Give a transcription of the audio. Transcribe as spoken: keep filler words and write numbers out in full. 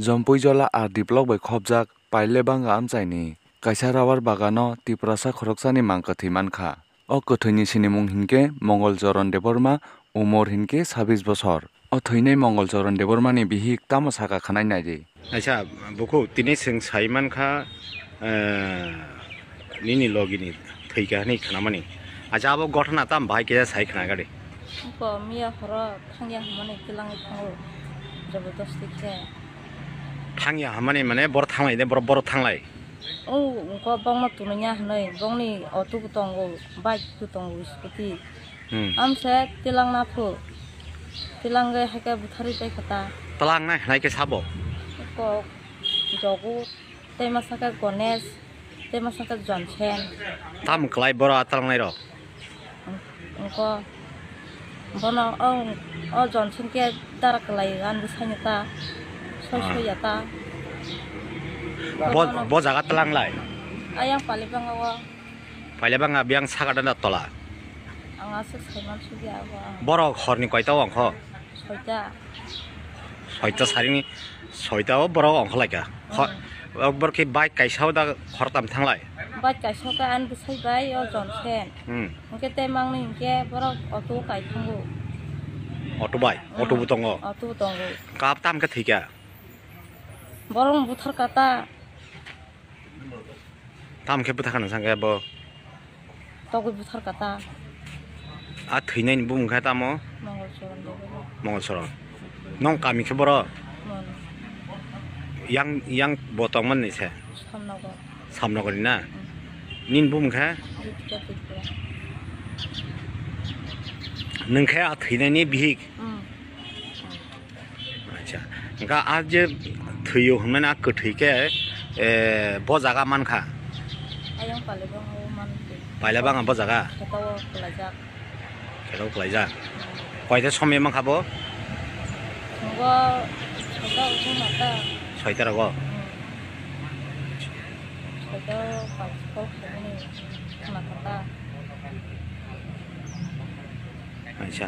Jompuijola R D block bai khopjak Pailebanga amchaini kaisa rubber bagano Tiprasa khoroksani mang kwthwi mankha. O kwthwini sinimung hinkhe Mongol Choron Debbarma, umor hinkhe sabis bosor. O thwinai Mongol Choron Debbarmani bihik tamo sakha khwnai naidi. Aisa, bukhuk tini chwng sai mankha, eh, nini logini thwikha hwnwi khnamani. Aisa, abo gothana tam bahai khe sai khna gadi. Ko miya horo thangya hwnmani twlangwi thango, jobodosti khe. Thangya hwnmani mane bor thanglai de, bor, bor thanglai. O, ko bongno tunanya hwnwi, bongni auto bo tongo, bike bo tongo, scooty. Hmm. Amse tilang na phu. Tilang ge hake buthari tai kata. Tilang na hwnai khe sabo? Ko jogu, tei masa khe Ganesh, tei masa khe Jonsen. Tam klai boro a tilang nai rok? Ko bono o, o Jonsen khe dara klai gan bwsai ta. Soi Ah. soi ya ta. Bo, Bono bo jaga tilang lai? Ayang Pailebanga o. Pailebanga biyang saka dana tola. Ang aswk saiman sugya abo ang. Borok horni koita ongkho? Soita. Soita sarini, soita o borok ongkho laika. Ho-, Hmm. o borok khe bike kaisa o da khoroktam thanglai? Bike kaisa o khe ani bwsai bai o Jonsen. Hmm. Hwnkhe tei mangni hwnkhe borok auto kai thango. Auto bai? Auto bo Hmm. tongo? Auto bo tongo. Kap tam khe thwikha? Borok buthar kata. Tam khe bwtha khana sangkhe bo? Togwi bwthar kata. A thwinaini bumung khe tamo? Mongol Choron Debbarma. Mongol Choron. Nong kami khe boro? Mon. Yang, yang bo tongmani se? Samnogor. Samnogor ni na? Hmm. Nini bumung khe? Ritika Tripura. Nwng khe a thwinaini bihik? Hmm. Acha. Hwnkha a je thwiyo hwnmani a kwthwi khe, eh, bo jaga mankha? Ayang Pailebanga o mankha. Pailebanga bo jaga? Kheto o kwlaijak. Kheto o kwlaijak. Koita somoi mankha bo? Bo soita o mankha. Soita rogo? Hmm. Soita o paanch call khaimani mankha ta. Acha.